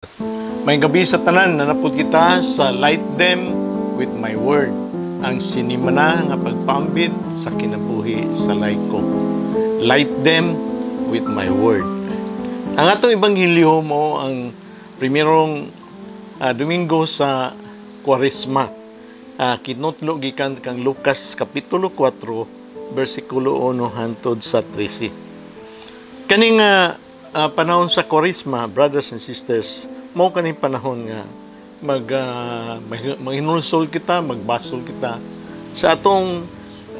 Maayong gabii sa tanan, naa na pud kita sa Light Them with My Word, ang sinimana nga pagpaambit sa kinabuhi sa laiko. Light Them with My Word. Ang atong ebanghelyo mao ang primerong Domingo sa Kwaresma. Kinutlo gikan kang Lucas kapitulo 4 bersikulo 1 hangtod sa 13. Kaning panahon sa Kwaresma, brothers and sisters, mao kaning panahon nga maghinulsol kita, magbasol kita sa atong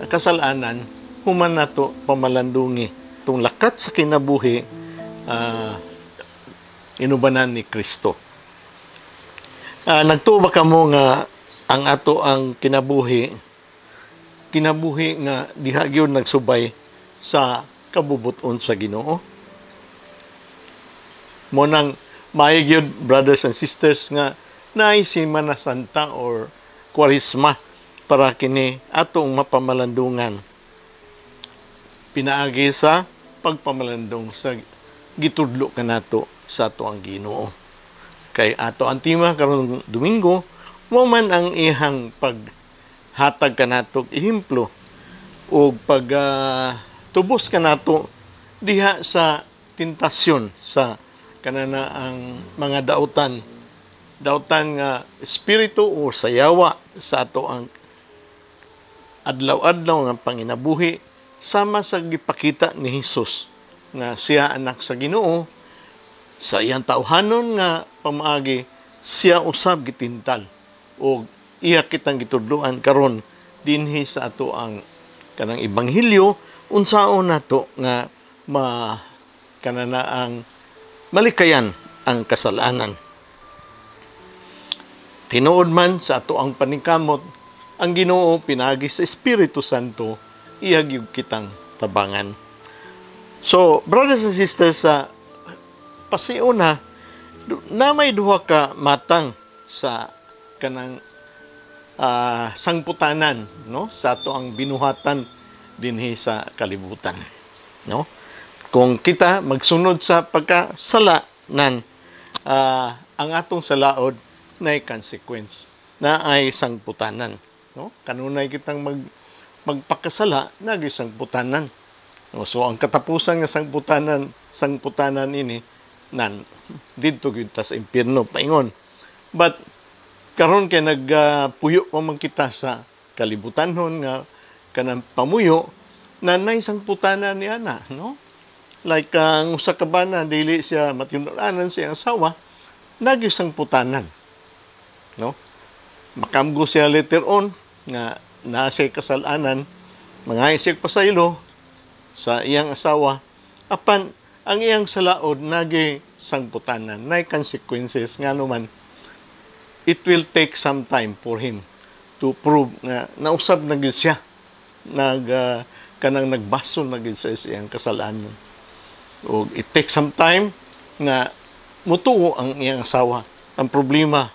kasalanan human nato pamalandungi itong lakat sa kinabuhi inubanan ni Kristo. Nagtuo ba kamo nga ang ato ang kinabuhi kinabuhi nga diha gyud nagsubay sa kabubuton sa Ginoo? Mao nang maayo gyud, brothers and sisters, nga naay Semana Santa or Kwaresma para kini atong mapamalandungan pinaagi sa pagpamalandong sa gitudlo kanato sa ato ang Ginoo. Kay ato ang tema karong Domingo, mao man ang iyang paghatag kanato og ehemplo o pag tubos kanato diha sa tentasyon sa kanana ang mga dautan dautan nga espiritu o sayawa sa ato ang adlaw-adlaw nga panginabuhi, sama sa gipakita ni Hesus nga siya anak sa Ginoo. Sa iyang tawhanon nga pamaagi, siya usab gitintal og iya kitang gitudloan karon dinhi sa ato ang kanang ebanghelyo, unsaon nato nga ma kanana ang malikayan ang kasalanan. Tinuod man sa ato ang paningkamot, ang Ginoo pinaagi sa Espiritu Santo iya gyud kitang tabangan. So, brothers and sisters, sa pasiuna na may duha ka matang sa kanang sangputanan, no, sa ato ang binuhatan dinhi sa kalibutan, no? Kung kita magsunod sa pagkasala nan, ang atong salaod na consequence na ay sangputanan, no? Kanunay kitang magpakasala, nagi sangputanan, no? So ang katapusan nga sangputanan sangputanan ini nan didto gyud ta sa impyerno paingon. But karon kay nagpuyo pa man kita sa kalibutanhon nga kanang pamuyo na nay sangputanan niya na, no? Like ang usa ka bana, dili siya matinud-anan sa iyang asawa, nagi sangputanan, no? Makamgo siya later on nga naa siya kasalanan, mga siya pasaylo sa iyang asawa, apan ang iyang salaod nagi sangputanan, nay consequences, ngano man it will take some time for him to prove nga nausab na gyud siya, nag kanang nagbasol na gyud siya sa iyang kasalanan. O it takes some time nga mutuo ang iyang asawa. Ang problema,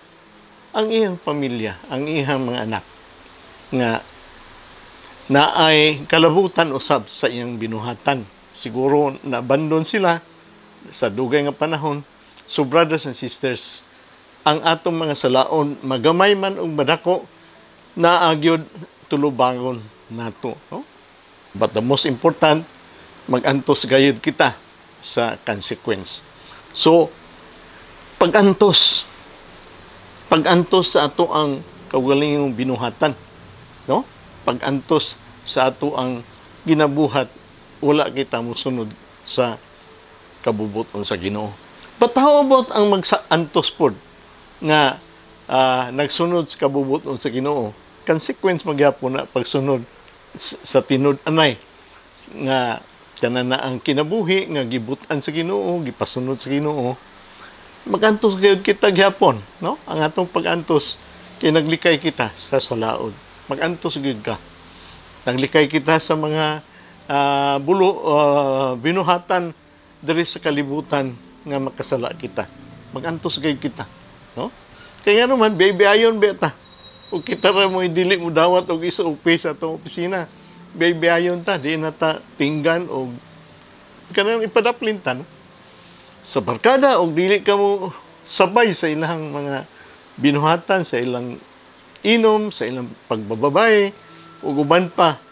ang iyang pamilya, ang iyang mga anak nga naay kalabutan usab sa iyang binuhatan. Siguro naabandon sila sa dugay nga panahon. So brothers and sisters, ang atong mga salaon, magamay man og madako, naa gyud tulubangon nato, no? But the most important, magantos gayud kita sa consequence. So pag-antos sa ato ang kaugalingong binuhatan, no? Pag-antos sa ato ang ginabuhat, wala kita mosunod sa kabubuton sa Ginoo. But how about ang magsaantos pod nga nagsunod sa kabubuton sa Ginoo? Consequence magyapon na pagsunod sa tinud-anay nga kana na ang kinabuhi nga gibutan sa Ginoo, gipasunod sa Ginoo. Magantos gayud kita gyapon, no? Ang atong pag-antos kay naglikay kita sa salaod. Magantos gyud ka. Naglikay kita sa mga bulo binuhatan diri sa kalibutan nga makasala kita. Magantos gayud kita, no? Kaya naman baby ayon beta. Ug kita ra mo dili mo dawat og SOP sa atong opisina. Baby ayon ta, di na ta tinggan og kanang ipadaplin ta, no? Sa barkada og dili ka mo sabay sa ilang mga binuhatan, sa ilang inom, sa ilang pagbababay, ug uban pa,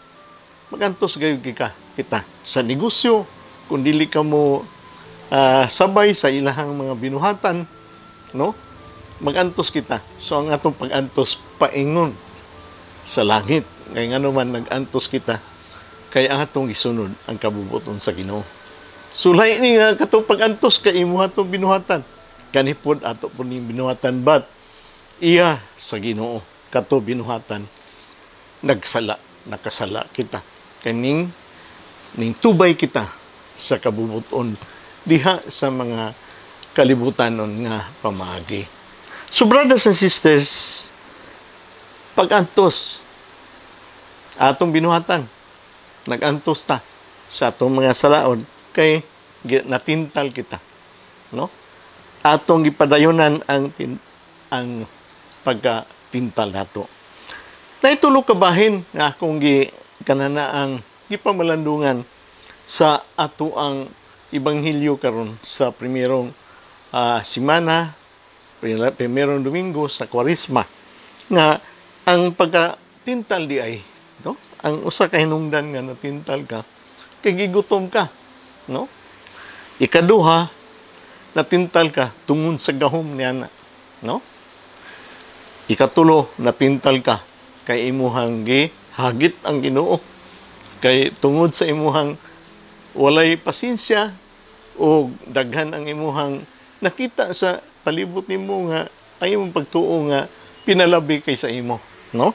magantos gayud kita sa negosyo kung dili ka mo sabay sa ilahang mga binuhatan, no? Magantos kita. So ang atong pag-antos paingon sa langit. Kay ngano man nag-antos kita, kay ang atong gisunod ang kabubuton sa Ginoo. Sulay ni nga katong pag-antos kay imuha tong binuhatan. Kani pod ato pod ning binuhatan, but iya sa Ginoo kato binuhatan. Nagsala, nakasala kita. Kaning ning tubay kita sa kabubuton diha sa mga kalibutanon nga pamaagi. So brothers and sisters, pag-antos atong binuhatan, nag-antos ta sa atong mga salaon kay natintal kita, no? Atong gipadayonan ang pagkatintal nato. Naitulo ka bahin nga akong gi kanana ang gipamalandungan sa ato ang ebanghelyo karon sa primerong simana, primerong Domingo sa Kwaresma, nga ang pagkatintal di ay, no, ang usa ka hinungdan nga natintal ka kay gigutom ka, no? Ikaduha, natintal ka tungod sa gahom niya, no? Ikatulo, natintal ka kay imuhang gihagit ang Ginoo, kay tungod sa imuhang walay pasensya o daghan ang imuhang nakita sa palibot nimo nga ay imong pagtuo nga pinalabi kay sa imo, no?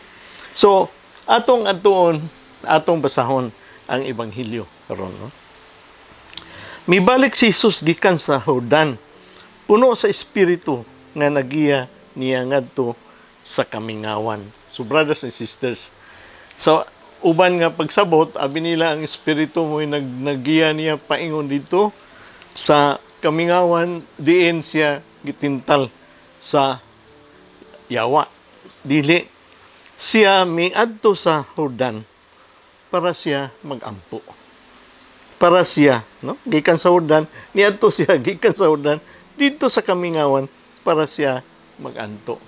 So atong adtuon, atong basahon ang ebanghelyo karon, no? Mibalik si Jesus gikan sa Jordan, puno sa Espiritu nga nagiya niya ngadto sa kamingawan. So brothers and sisters, so uban nga pagsabot, abi nila ang Espiritu mo naggiya niya paingon dito sa kamingawan, diin siya gitintal sa yawa. Dili, siya miadto sa Jordan para siya magampo. Para siya, no? Gikan sa Jordan, niadto siya gikan sa Jordan dito sa kamingawan para siya magampo.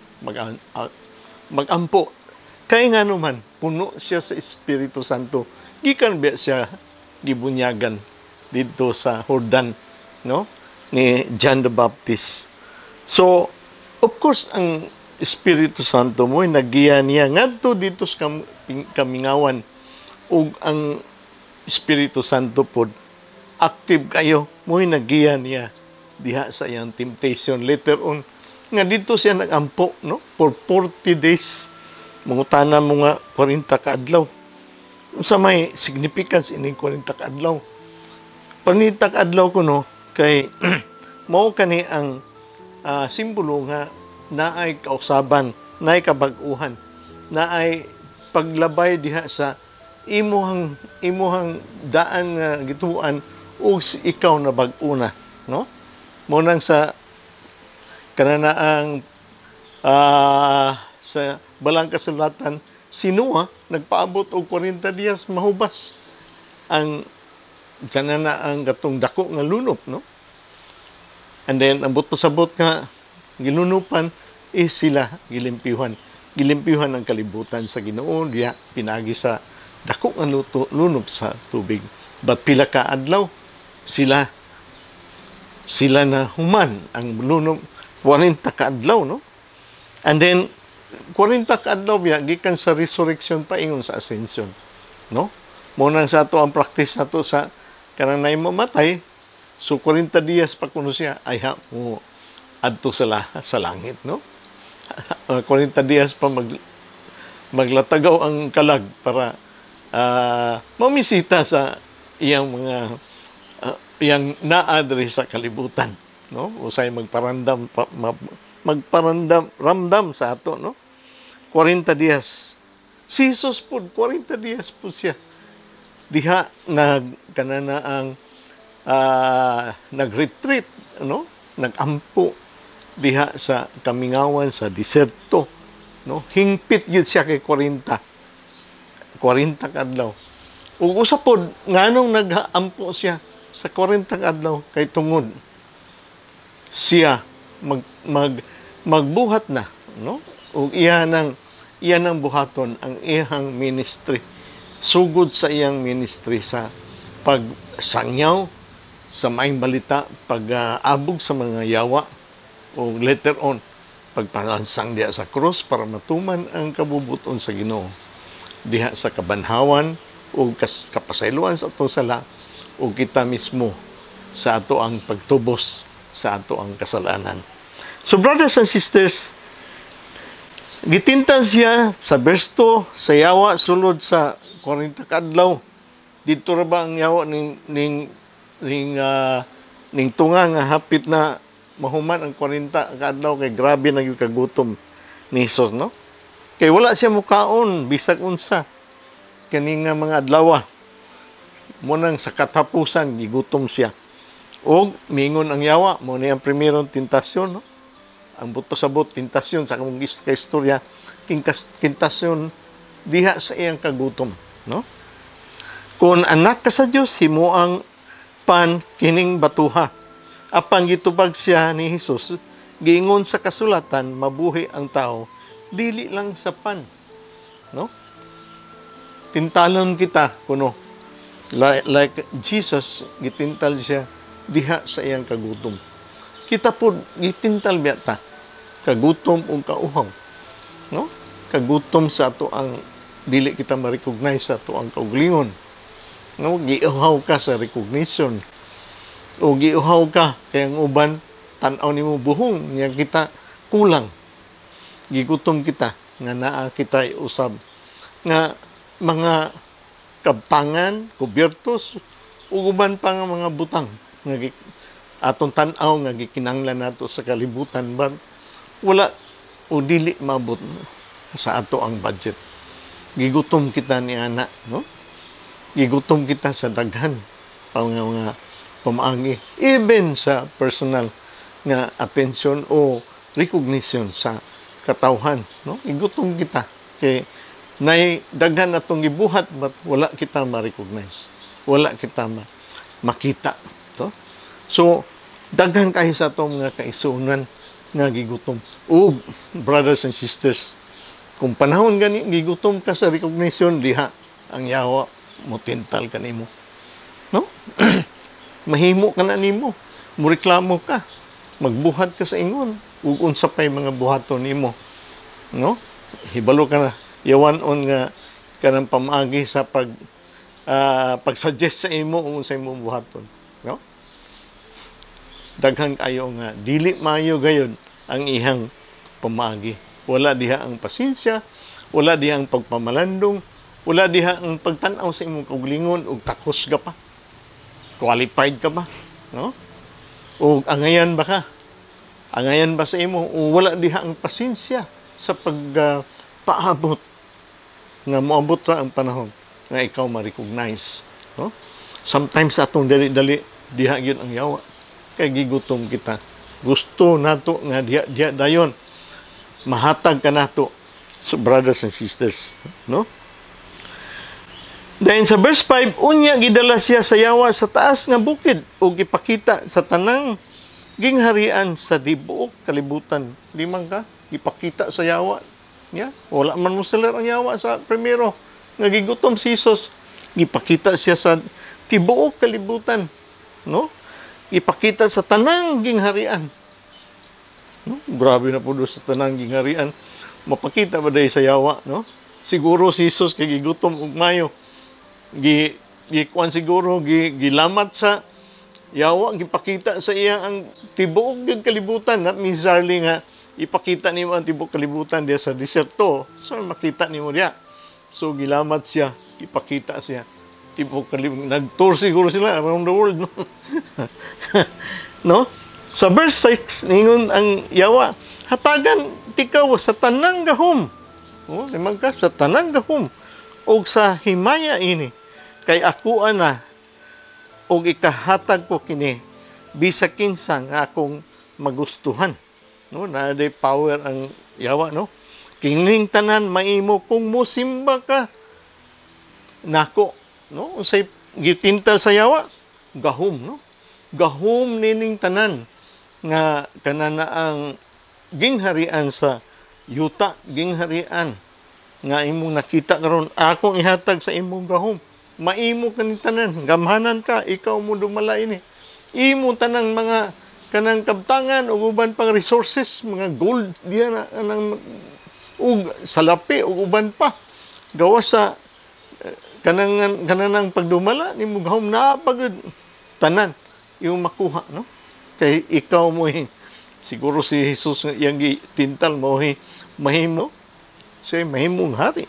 Kay nga naman, puno siya sa Espiritu Santo. Gikan ba siya gibunyagan dito sa Jordan, no? Ni John the Baptist. So, of course, ang Espiritu Santo mo naggiya niya ngadto dito sa kamingawan, ug ang Espiritu Santo pod active kayo, mo'y naggiya niya diha sa iyang temptation later on nga dito siya nagampo, no, for 40 days. Mangutana mo nga 40 ka adlaw, unsa may significance ining 40 ka adlaw? 40 ka adlaw kuno kay mao kani ang simbolo nga naay kausaban, naay kabag-uhan, naay paglabay diha sa imuhang daan nga gituan ug ikaw na bag-o na, no? Mo nang sa kananaang sa Balang Kasulatan, si Noah nagpaabot og 40 dias mahubas ang kanana ang katong dako nga lunop, no? And then ang buto sabot nga gilunupan is sila gilimpyuhan. Gilimpyuhan ang kalibutan sa Ginoo diha pinagi sa dako nga lunop sa tubig. But pila ka adlaw sila sila na human ang lunop? 40 ka adlaw, no? And then 40 ka adlaw biya gikan sa resurrection paingon sa ascension, no? Mo nang sa ato ang practice nato sa kanang nay mamatay, so 40 dias pa kuno siya ay ha mo adto sa langit, no? 40 dias pa maglatagaw ang kalag para mamisita sa iyang mga iyang naa diri sa kalibutan, no? Usay magparandam pa, magparandam ramdam sa ato, no? 40 dias si Jesus pud, 40 dias pud siya diha nag kanana ang nag-retreat, no? Nagampo diha sa kamingawan, sa diserto, no? Hingpit gyud siya kay 40 kadlaw. Ug usa pod nganong nag-ampo siya sa 40 kadlaw, kay tungod siya mag, mag magbuhat na, no? Ug iya nang buhaton ang iyang ministry, sugod sa iyang ministry sa pagsangyaw sa maayong balita, pag-abog sa mga yawa, o later on pagpalansang diha sa krus para matuman ang kabubuton sa Ginoo diha sa kabanhawan o kapasayloan sa atong sala o kita mismo sa ato ang pagtubos sa ato ang kasalanan. So brothers and sisters, gitintal siya sa verse 2 sa yawa sulod sa 40 ka adlaw. Dito ra ba ang yawa ning tunga nga hapit na mahuman ang 40 ka adlaw kay grabe na gyud kagutom ni Jesus, no? Kay wala siya mukaon bisag unsa kani nga mga adlaw. Mo nang sa katapusan gigutom siya. Og mingon ang yawa, mo ni ang primerong tentasyon, no? Ang buot pasabot, tentasyon sa kamong istorya, tentasyon diha sa iyang kagutom, no? "Kung anak ka sa Dios, himuang pan kining batuha." Apan gitubag siya ni Jesus, giingon sa kasulatan, "Mabuhi ang tao dili lang sa pan." No? Tintalon kita kuno. Like Jesus, gitintal siya diha sa iyang kagutom. Kita po gitintal biya ta kagutom ug kauhaw. No? Kagutom sa ato ang dili kita ma-recognize sa ato ang kauglingon. No, giuhaw ka sa recognition. O giuhaw ka kay ang uban tan-aw nimo buhong niya kita kulang. Gigutom kita nga naa kita usab nga mga kabtangan, kubyertos ug uban pa nga mga butang nga atong tan-aw nga gikinahanglan nato sa kalibutan, but wala o dili maabot sa ato ang budget. Gigutom kita ni ana, no? Gigutom kita sa daghan pa nga mga pamaagi, even sa personal nga attention o recognition sa katawhan, no? Gigutom kita kay nay daghan atong gibuhat but wala kita ma-recognize. Wala kita makita to. So daghan kayo sa atong mga kaigsuonan nga gigutom. Ug brothers and sisters, kung panahon gani gigutom ka sa recognition, diha ang yawa motintal kanimo. No? Mahimo ka na nimo. Mureklamo ka. Magbuhat ka sa ingon ug unsa pay mga buhaton nimo. No? Hibalo ka na yawan-on nga kanang pamaagi sa pag-suggest sa imo kung unsa imong buhaton, no? Daghan kayo nga dili maayo gayon ang ihang pamaagi. Wala diha ang pasensya, wala diha ang pagpamalandong, wala diha ang pagtan-aw sa imong kaugalingon ug takos ka pa. Qualified ka ba? No? O angayan ba ka? Angayan ba sa imo? O wala diha ang pasensya sa pag paabot nga moabot ra ang panahon nga ikaw ma-recognize, no? Sometimes atong dali-dali, diha gyud ang yawa kay gigutom kita. Gusto nato nga diha diha dayon mahatag ka nato. So brothers and sisters, no? Then sa verse 5, unya gidala siya sa yawa sa taas nga bukid ug ipakita sa tanang gingharian sa tibuok kalibutan. Limang ka, ipakita sa yawa. Yeah? Wala man mo sila ang yawa sa primero. Nga gigutom si Jesus, gipakita siya sa tibuok kalibutan. No? Ipakita sa tanang gingharian. No? Grabe na po sa tanang gingharian. Mapakita ba dahil sa yawa, no? Siguro si Jesus kay gigutom ug mayo. Gi gikuan siguro gilamat sa yawa, gipakita sa iya ang tibuok gyud kalibutan, not necessarily nga ipakita nimo ang tibuok kalibutan diya sa diserto, so makita nimo diya. So gilamat siya, ipakita siya tibuok kalibutan. Nag-tour siguro sila around the world, no? No? Sa verse 6, ningon ang yawa, "Hatagan tikaw sa tanang gahom." Oh, limang ka, sa tanang gahom og sa himaya ini kay ako ana og ikahatag ko kini bisa kinsa nga akong magustuhan. No, naa power ang yawa, no? "Kining tanan maimo kung musimba ka nako," no? Unsay gitintal sa yawa? Gahom, no? Gahom nining tanan. nga kanana ang gingharian sa yuta, gingharian nga imong nakita karon, akong ihatag sa imong gahom. Maimo kani tanan, gamhanan ka, ikaw mo dumala ini. Imo tanang mga kanang kabtangan ug uban pang resources, mga gold diya na kanang ug salapi ug uban pa. Gawas sa kanang kananang pagdumala nimo gahom na pagud tanan yung makuha, no? Kay ikaw mo siguro si Jesus nga iyang gitintal mo mahimo siya mahimong hari.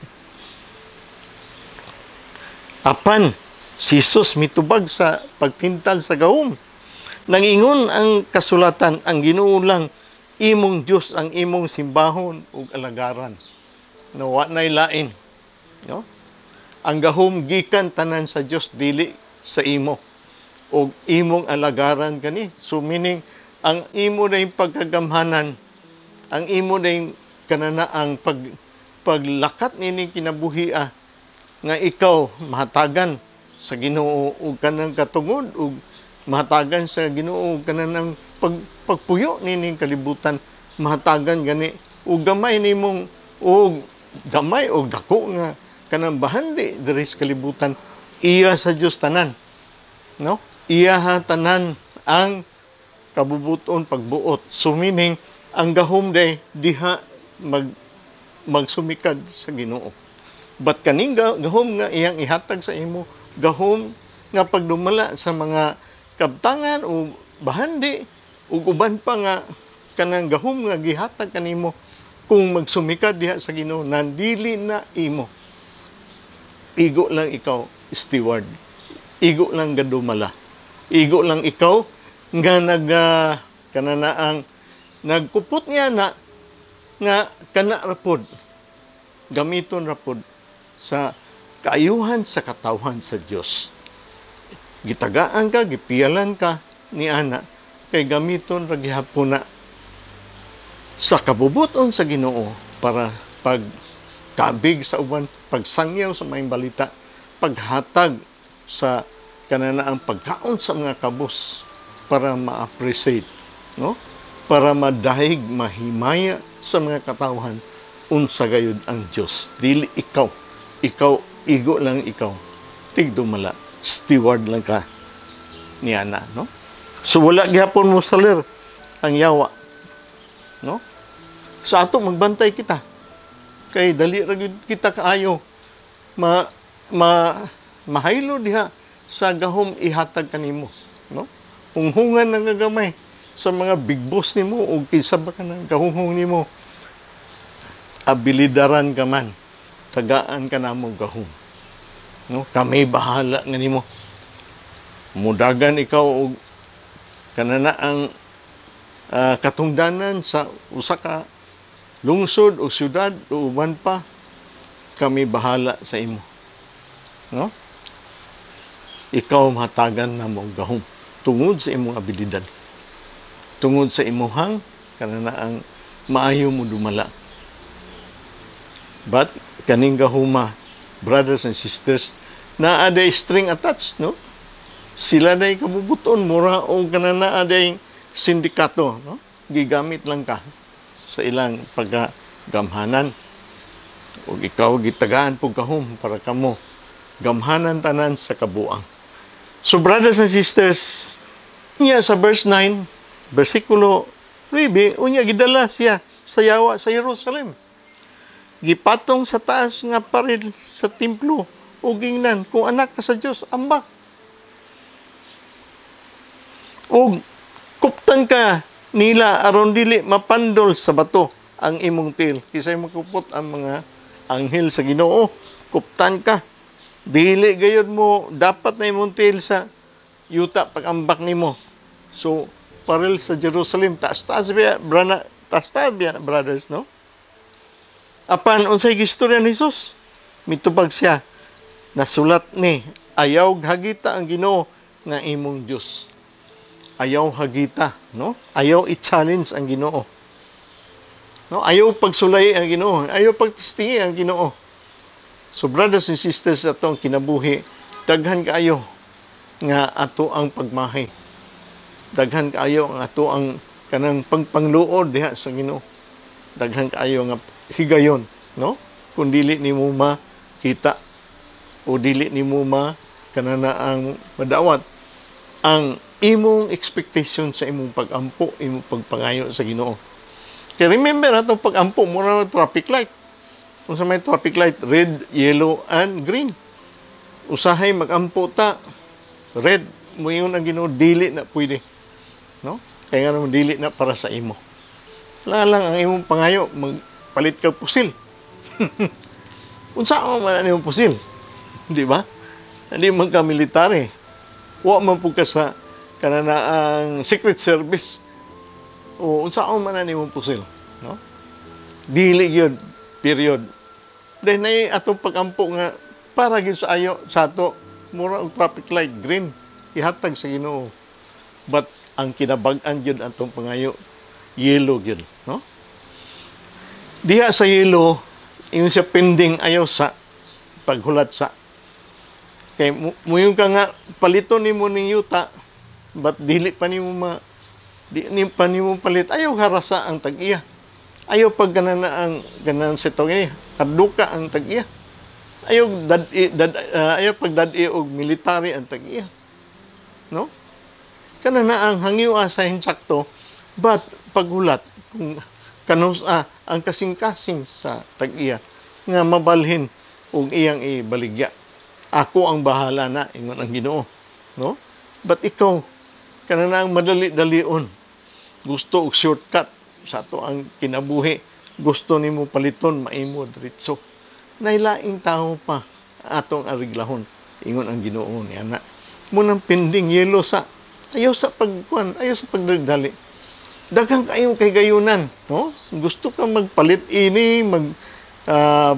Apan si Jesus mitubag sa pagtintal sa gahom. Nangingon ang kasulatan, ang Ginoo lang imong Dios ang imong simbahon ug alagaran. No, wa nay lain. No? Ang gahom gikan tanan sa Dios, dili sa imo. Og imong alagaran kani. So meaning ang imo na yung pagkagamhanan, ang imo na yung kanana ang paglakat nining kinabuhi nga ikaw mahatagan sa Ginoo og kanang katungod ug mahatagan sa Ginoo og kanang pagpuyo nining kalibutan, mahatagan gani og gamay nimong og gamay og dako nga kanang bahandi diri sa kalibutan, iya sa Dios tanan, no? Iya ha tanan ang kabubuton pagbuot. So meaning ang gahom day diha magsumikad sa Ginoo. But kaning gahom nga iyang ihatag sa imo, gahom nga pagdumala sa mga kabtangan o bahandi ug uban pa nga kanang gahom nga gihatag kanimo, kung magsumikad diha sa Ginoo, nandili na imo. Igo lang ikaw steward, igo lang gadumala, igo lang ikaw nga nag kananaang nagkupot niya na nga kana rapod gamiton rapod sa kaayuhan sa katawhan sa Dios. Gitagaan ka, gipiyalan ka ni ana kay gamiton ra gihapon na sa kabubuton sa Ginoo para pagkabig sa uban, pagsangyaw sa maayong balita, paghatag sa kananaang pagkaon sa mga kabus para ma-appreciate, no? Para madahig, mahimaya sa mga katawhan unsa gayud ang Dios. Dili ikaw. Ikaw igo lang ikaw. Tigdumala, steward lang ka niana, no? So wala gihapon mo salir ang yawa, no? Sa ato magbantay kita. Kay dali ra gyud kita kaayo ma ma mahaylo diha sa gahom ihatag kanimo, no? Hunghungan ng gagamay sa mga big boss nimo o kinsa ba ka nang gahunghong nimo, abilidaran ka man, tagaan ka namo gahom, no? Kami bahala nga nimo. Mudagan ikaw og kanana ang katungdanan sa usa ka lungsod o syudad o uban pa, kami bahala sa imo, no? Ikaw mahatagan namo gahom tungod sa imong abilidad, tungod sa imuhang kanana ang maayo mo dumala. But kaning gahuma, brothers and sisters, naa day string attached, no? Sila day kabubuton, mura o kanana aday sindikato, no? Gigamit lang ka sa ilang pagkagamhanan. O ikaw gitagaan pug gahom para kamo gamhanan tanan sa kabuang. So brothers and sisters, niya sa verse 9, versikulo 9, unya gidala siya sa yawa sa Jerusalem. Gipatong sa taas nga paril sa templo ug gingnan, "Kung anak ka sa Dios, ambak. Og kuptan ka nila aron dili mapandol sa bato ang imong tiil." Kisay makupot ang mga anghel sa Ginoo, kuptan ka. Dili gayud mo dapat na imong tiil sa yuta pag ambak nimo. So paril sa Jerusalem, taas-taas biya, brana, taas-taas biya, brothers, no? Apan unsay gistorya ni Jesus? Mitubag siya. "Nasulat ni, ayaw hagita ang Ginoo nga imong Dios." Ayaw hagita, no? Ayaw i-challenge ang Ginoo. No? Ayaw pagsulay ang Ginoo, ayaw pagtestingi ang Ginoo. So brothers and sisters, atong kinabuhi, daghan kaayo nga ato ang pagmahay. Daghan kaayo ang ato ang Kanang pagpangluod diha sa Ginoo. Daghan kaayo nga higayon, no? Kung dili nimo makita o dili nimo ma kanana ang madawat ang imong expectation sa imong pag-ampo, imong pagpangayo sa Ginoo. Kaya remember atong pag-ampo, mura traffic light. Kung sa may traffic light, red, yellow, and green. Usahay mag-ampo ta, red, moingon ang Ginoo, dili na pwede. No? Kaya nga naman, dili na para sa imo. Wala lang ang imong pangayo, magpalit ka pusil. Unsa man ang imong pusil? Di ba? Hindi man ka military. Wa man pud ka sa kanana ang Secret Service. O unsa man ang imong pusil, no? Dili gyud, period. Then nay atong pagampo nga para gyud sa ayo sa ato, mura og traffic light, green, ihatag sa Ginoo. But ang kinabag-an gyud atong pangayo, yellow gyud, no? Diha sa yellow, ingon siya pending, ayaw sa paghulat sa kay muingon ka nga paliton nimo ning yuta, but dili pa nimo ma di ni pa nimo palit, ayaw harasa ang tag-iya, ayaw pag ganan na ang ganan sa ini kaduka ang tag-iya, ayaw dad, dad ayaw pagdad-i og military ang tag-iya, no? Kana na ang hangyo sa hinsakto, but paghulat kung kanus ang kasing-kasing sa tag-iya nga mabalhin og iyang ibaligya. "Ako ang bahala na," ingon ang Ginoo, no? But ikaw, kana na ang madali-dalion, gusto og shortcut sa ato ang kinabuhi, gusto nimo paliton maimo diretso. Nailaing tao pa atong ariglahon, ingon ang Ginoo niya na munang pending, yellow sa, ayaw sa pagkuan, ayaw sa pagdali. Daghang kayong kahigayunan, no? Gusto ka magpalit ini, mag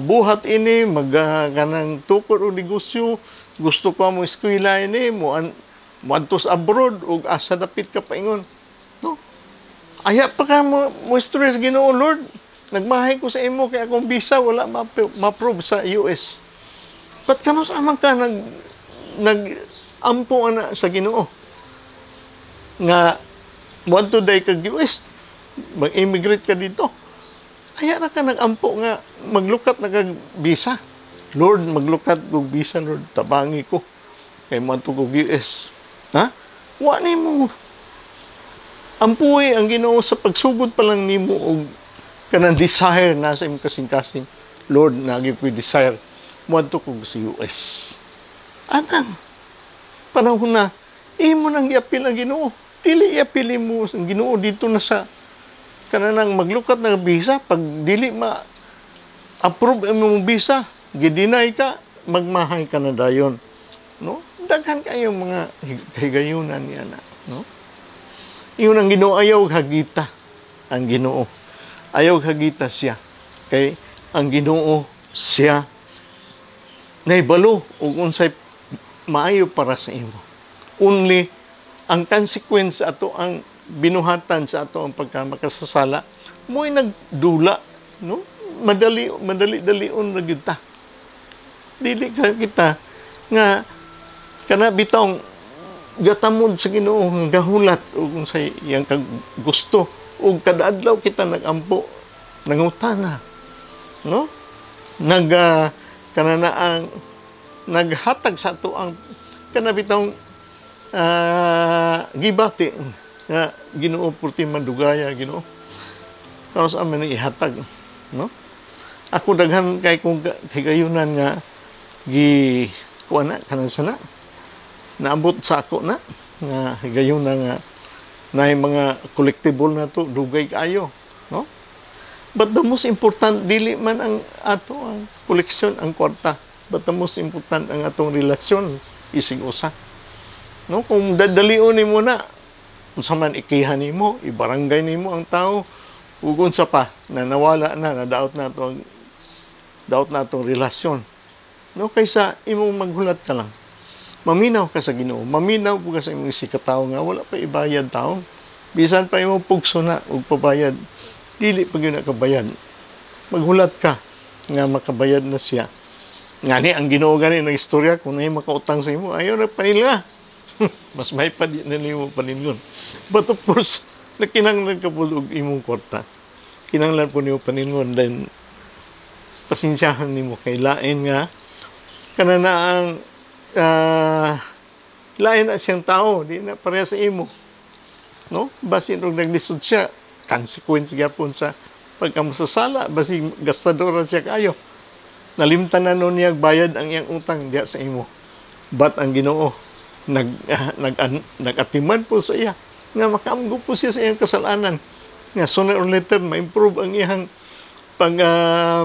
buhat ini, mag kanang tukod og negosyo, gusto ka mo eskwela ini, mo an moadto sa abroad ug asa dapit ka paingon, no? Aya pa ka mo stress Ginoo, "Lord, nagmahay ko sa imo kay akong visa wala ma-approve sa US." But kanus amang ka nag ampo ana sa Ginoo nga moadto day kag US, mag-immigrate ka dito? Aya na ka nag-ampo nga maglukat na kag visa. "Lord, maglukat kog visa, Lord, tabangi ko kay moadto kog US." Ha? Wa nimo ampuy ang Ginoo sa pagsugod pa lang nimo og kanang desire na sa imong kasing-kasing. "Lord, nagi ko desire moadto kog sa US." Anang panahon na imo nang iapil ang Ginoo. Dili iapil mo ang Ginoo dito na sa kanang maglukat na visa, pag dili ma approve ang imong visa, gideny ka, magmahay ka na dayon, no? Daghan kayo mga higayunan niya na, no? Ingon ang Ginoo, ayaw hagita ang Ginoo. Ayaw hagita siya. Kay ang Ginoo siya naibalo ug unsay maayo para sa imo. Only ang consequence ato ang binuhatan sa ato ang pagkamakasasala mo'y nagdula, no? Madali madali dalion ra gyud ta. Dili ka kita nga kana bitong gatamod sa Ginoo nga gahulat ug unsay iyang kag gusto ug kada adlaw kita nagampo, nangutana, no? Nag kanana ang naghatag sa ato ang kana bitong gibati nga, "Ginoo, purti madugaya, Ginoo." Karos amen ihatag, no? Ako daghan kay kung kagayunan nga gi kuan na kanang sana naabot sa ako na nga higayunan nga naay mga collectible na to, dugay kaayo, no? But the most important, dili man ang ato ang koleksyon, ang kwarta, but the most important, ang atong relasyon isig usa, no? Kung dadalion nimo na, unsa man ikiha nimo, ibarangay nimo ang tao ug unsa pa na nawala na, nadaot na to ang daot na atong relasyon, no? Kaysa imong maghulat ka lang, maminaw ka sa Ginoo, maminaw po ka sa imong isigkatawo nga wala pa ibayad tao, bisan pa imong pugso na og pabayad, dili pa gyud na kabayad, maghulat ka nga makabayad na siya. Ngani ang Ginoo gani ng istorya, kung nay makautang sa imo, ayaw na panila, mas may pa di na nimo paningon. But of course, Nagkinahanglan ka po og imong kwarta. Kinahanglan po nimo paningon, then pasensyahan nimo kay lain nga kana na ang lain na siyang tao, di na pareha sa imo. No? Basin og naglisod siya, consequence gyapon sa pagkamasasala, basin gastadora siya kayo. Nalimtan na nun niya bayad ang iyang utang diya sa imo. But ang Ginoo nag nag nag-atiman po sa iya nga makaamgo po siya sa iyang kasalanan, nga sooner or later ma-improve ang iyang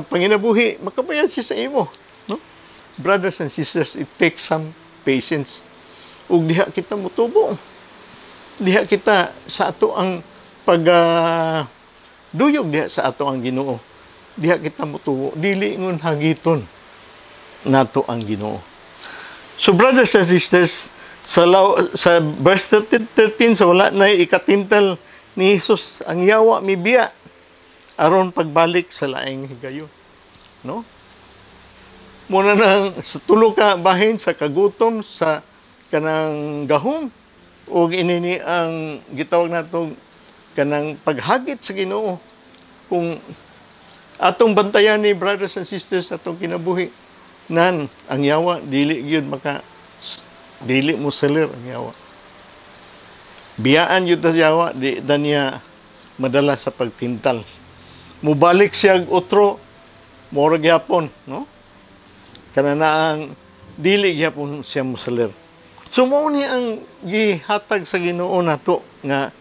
panginabuhi, makabayad siya sa imo, no? Brothers and sisters, it takes some patience ug diha kita motubo, diha kita sa ato ang pag duyog diha sa ato ang Ginoo, diha kita motubo. Dili ingon hagiton nato ang Ginoo. So brothers and sisters, sa verse 13, sa wala na ikatintal ni Jesus, ang yawa mibiya aron pagbalik sa laing higayon, no? Muna nang sa tulo ka bahin, sa kagutom, sa kanang gahom ug inini ang gitawag nato kanang paghagit sa Ginoo. Kung atong bantayan ni, brothers and sisters, atong kinabuhi nan, ang yawa dili gyud maka, dili mo seller ang yawa. Biyaan gyud ta yawa, di da niya madala sa pagtintal. Mubalik siya og otro moro gyapon, no? Kana na ang dili gyapon siya moseller. So mao ni ang gihatag sa Ginoo nato nga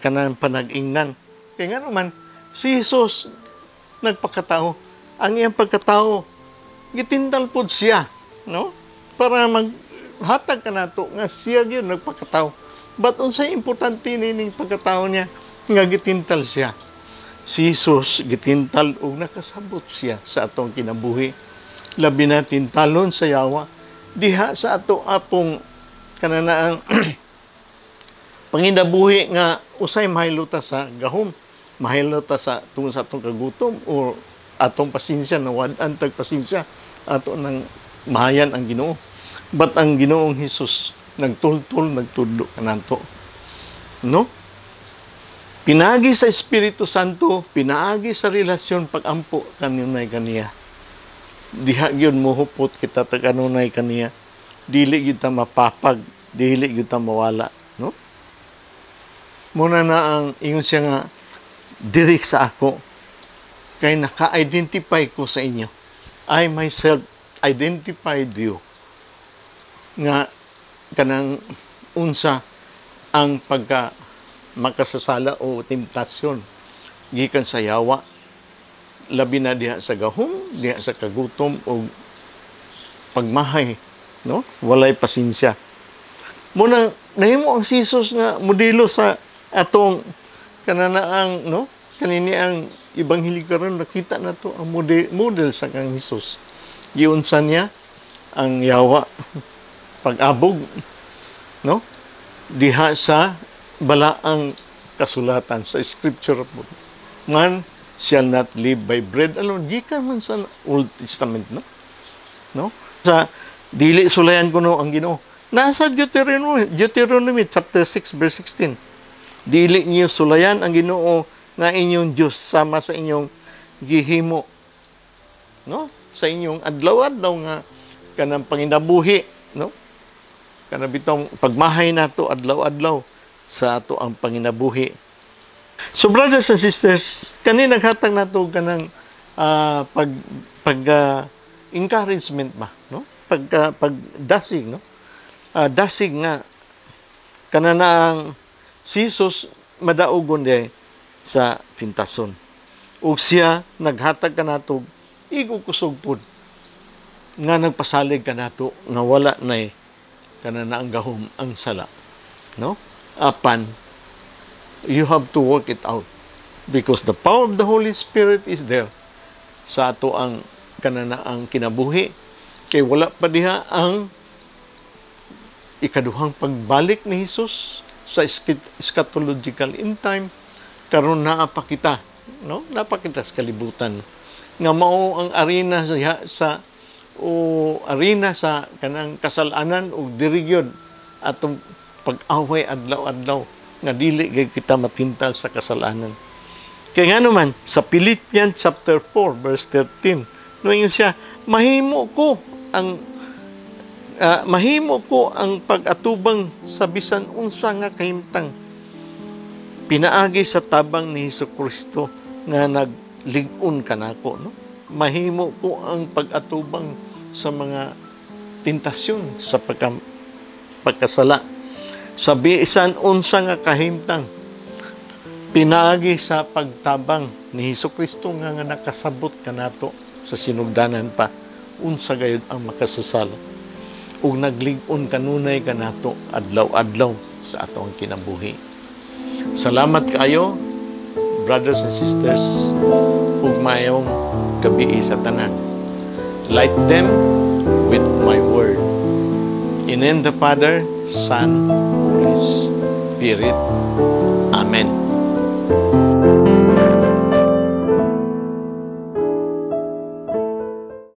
kanang panag-ingnan. Kay ngano man si Jesus nagpakatao, ang iyang pagkatao gitintal pod siya, no? Para maghatag kanato nga siya gyud nagpakatao. But unsay importante nining pagkatao niya nga gitintal siya? Si Jesus gitintal ug nakasabot siya sa atong kinabuhi. Labi na tintalon sa yawa diha sa ato apong kananaang panginabuhi nga usay mahilo ta sa gahom, mahilo ta sa tungod sa atong kagutom o atong pasensya, nawad-an tag pasensya, ato nang mahayan ang Ginoo. But ang Ginoong Hesus nagtultol, nagtudlo kanato, no? Pinaagi sa Espiritu Santo, pinaagi sa relasyon pag-ampo kanunay kaniya. Diha gyud mohupot kita ta kanunay kaniya. Dili gyud ta mapapag, dili gyud ta mawala, no? Muna na ang ingon siya nga diri sa ako kay naka-identify ko sa inyo. I myself identified you nga kanang unsa ang pagka makasasala o temptasyon gikan sa yawa, labi na diha sa gahom, diha sa kagutom o pagmahay, no? Walay pasensya. Muna nahimo ang si Jesus nga modelo sa atong kananaang, no? Kanini ang ebanghelyo karon, nakita na to ang model sa kang Jesus. Giunsa niya ang yawa pag-abog, no? Diha sa balaang kasulatan, sa scripture po. Man shall not live by bread alone. Gikan man sa Old Testament, no? No? Sa dili sulayan kuno ang Ginoo. Nasa Deuteronomy chapter 6 verse 16. Dili niyo sulayan ang Ginoo nga inyong Dios sama sa inyong gihimo. No? Sa inyong adlaw-adlaw nga kanang panginabuhi, no? Kana bitong pagmahay nato adlaw-adlaw sa ato ang panginabuhi. So brothers and sisters, kani naghatag nato kanang pag pag encouragement ba, no? Pag pagdasig, no? Dasig nga kana na ang si Jesus madaugon di sa pintason. Ug siya naghatag kanato igo kusog pud nga nagpasalig kanato nga wala nay kana na ang gahom ang sala, no? Apan you have to work it out because the power of the Holy Spirit is there sa ato ang kanana ang kinabuhi, kay wala pa diha ang ikaduhang pagbalik ni Jesus sa eschatological in time. Karon naa pa kita, no? Naa pa kita sa kalibutan nga mao ang arena sa o arena sa kanang kasalanan ug diri gyud atong pag-away adlaw-adlaw. nga dili gay kita matintal sa kasalanan. Kay nga naman sa Philippians chapter 4 verse 13, no, siya, "Mahimo ko ang pag-atubang sa bisan unsa nga kahimtang pinaagi sa tabang ni Hesus Kristo nga naglig-on kanako," no? Mahimo ko ang pag-atubang sa mga tentasyon sa pagkasala sa bisan unsa nga kahimtang pinaagi sa pagtabang ni Hesus Kristo nga nakasabot kanato sa sinugdanan pa. Unsa gayud ang makasasala ug naglig-on kanunay kanato adlaw-adlaw sa atong kinabuhi? Salamat kaayo, brothers and sisters, ug maayong gabii sa tanan. Light them with my word. In name the Father, Son, Holy Spirit. Amen.